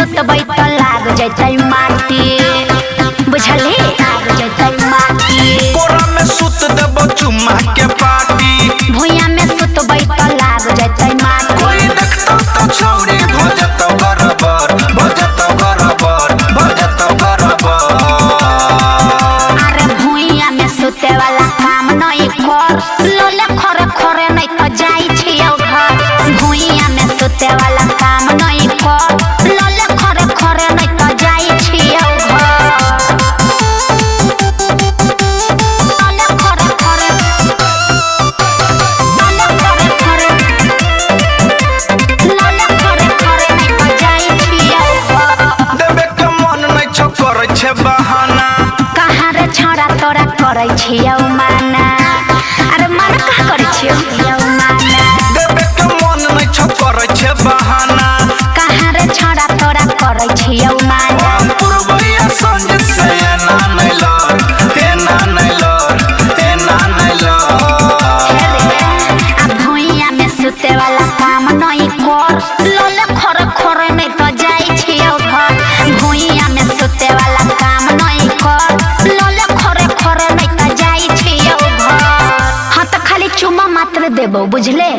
सुतबै त लाग जैतै माटी, बुझली? लाग जैतै माटी। कोरा में सुत देबो चुम्मा के पाटी। भुइया में सुतबै त लाग जैतै माटी। कोई देखतो तो छौरी भजतो बराबर, भजतो बराबर, भजतो बराबर। अरे भुइया में सुते वाला काम नहीं कर, लोले खरे खरे नहीं तो जाई छियौ घर। भुइया में सुते वाला काम नहीं कर, लोले खरे खरे नहीं तो जाई छियौ घर। लोले खरे खरे, लोले खरे खरे, लोले खरे खरे नहीं तो जाई छियौ घर। देबे के मन नहीं छौ करै छे बहाना। कहाँ रे छौड़ा तोरा करै छियौ माना? अरे माना कहाँ करै छियौ माना? देबे के मन नहीं छौ करै छे बहाना। कहाँ रे छौड़ा तोरा करै छियौ माना? पूर्वैया संग से एना नहीं लड़, एना नहीं लड़, एना नहीं लड़। आ भुइया में सुते वाला काम नहीं कर, लोले खरे खरे नहीं तो जाई छियौ घर। भुइया में सुते वाला काम नहीं कर, लोले खरे खरे नहीं तो जाई छियौ घर। हाँ तो खाली चुमा मात्र देबो, बुझले?